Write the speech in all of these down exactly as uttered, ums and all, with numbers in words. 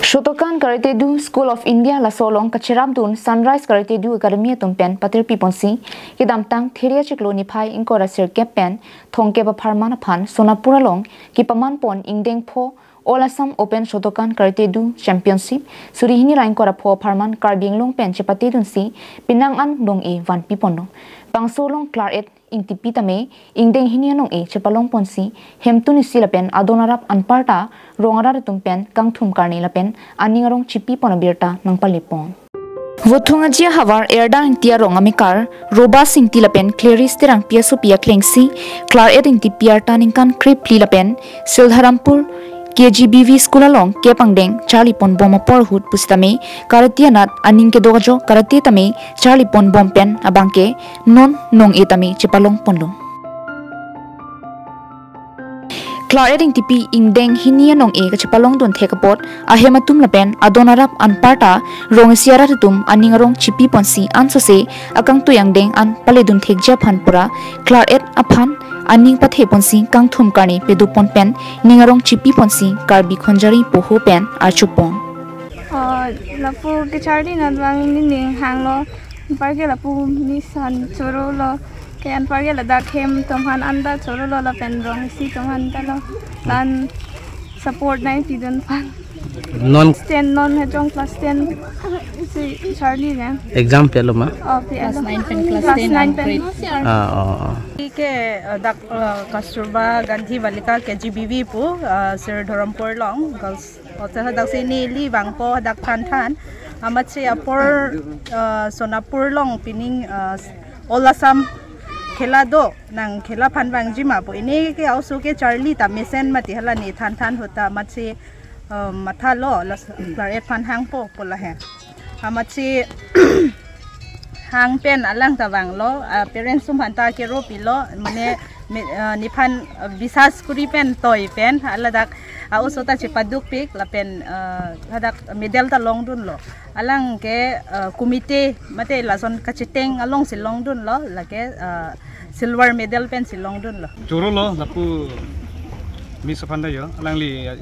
Shotokan Karate-do School of India laso along kacherapdun Sunrise Karate-do Academy atum pen patirpi ponsi kedamtang Theria chiklo niphai ingkoi ra sirkep pen thomkep apharman aphan Sonapur along kepaman pon ingdeng pho All Assam Open Shotokan Karate-do Championship suri hini ra ingkoi ra pho apharman Karbi Anglong pen chepatedunsi penang an long-e vanpi ponlo. Bangso along Claret Ingtipi tame ingdeng hini anong-e chepalong ponsi hemtun isi lapen adon arap anparta rong arat atum pen kangthum karne lapen aning arong chipi pon abirta nangpale pon. Vothung Aji ahavar Erda Ingti arong amekar Robas Ingti lapen Clarice Terangpi asopi aklengsi Claret Ingtipi arta ningkan krephli lapen Sildharampur K G B V school along kep angdeng charli pon bom apor ahut pusitame karate anat aning kedo ajok karate tame charli pon bom pen abangke non nong-e tame chepalong ponlo. Claret Ingtipi ingdeng hini anong-e kachepalongdun thek apot ahem atum lapen adon arap anparta rong isi arat atum aning arong chipi ponsi ansose akangtui angdeng an paledun thekji aphan pura Claret aphan aning pathe ponsi kangthum karne pedo pon pen ning arong chipi ponsi Karbi Khonjari poho pen archupon. Oh, lapu kecharli nat vang nening hanglo. Anparke lapu nisan chorolo. Ke anparke ladak hem atum aphan anda chorolo lapen rong isi atum aphan talo. Lan support nangpidun aphan. Non Class ten non hejong class ten si charli kan. Exam pilo ma? Oh, pi Class alo. Nine pen class Class ten nine ang pen. Grade. Ah, oh, oh. Ke, uh, dak, uh, Kasturba Gandhi Balika K G B V pu, uh, Sildharampur along, girls hostel hadak si neli vangpo hadak than than. Amatsi apor, uh, Sonapur along pining, uh, All Assam khela do nang khela aphan vangji ma pu. Ini ke aoso ke charli ta mesen mati hala ne than than ahut ta amatsi, um, mathalo la Claret aphan hangpo pu lahe. Amatsi hang pen alang ta vanglo, ah, parents atum aphan ta kero pilo, mane me, ah, nephan, ah, bisas kuri pen toi pen, haladak, ah, aoso ta chepadukpik, lapen, ah, hadak medal ta longdunlo. Alang ke, ah, committee, mate lason kacheteng alongsi longdunlo, lake, ah, silver medal pensi longdunlo. Chorolo, lapu Miss aphan ta jo, alangli, ah,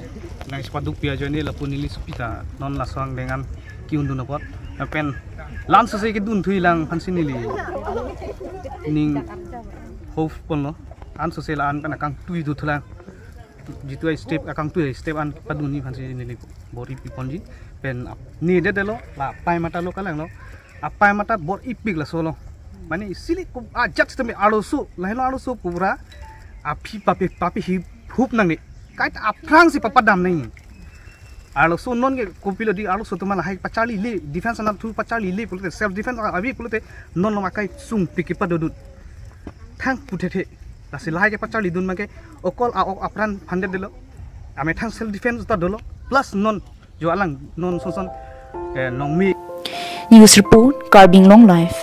nangchepadukpi ajoine lapu neli sopi ta, non laso angdeng an ke-undun apot. Lapen la ansose kedun thuilang aphansi neli ning hope ponlo. Ansose la-an pen akangtui do thulang. Jitu a-step akangtui a-step an padunji aphansi neli bor-ipi ponji. Pen ap-, ne dedelo, la apai mata lo kalanglo. Apai mata bor-ipik laso lo. Mane isi le ko ajat sitame arloso, lahelo arloso pura. Aphi papi papi hi hup nangne. Kaita aphrangsi papadam nang. Arloso non ke kopilo di arloso atum lahai pacharlile, defense anatthu pacharlile pulote, self defense ave pulote, non lo akai sungpik kepadodun. Thang puthethe. Lasi lahai kepacharlidun abangke okol a-ok apran hundred delo. Amethang self defense ta dolo. Plus non jo alang non sonson, eh, nongmi. News report, Karbi Anglong Live.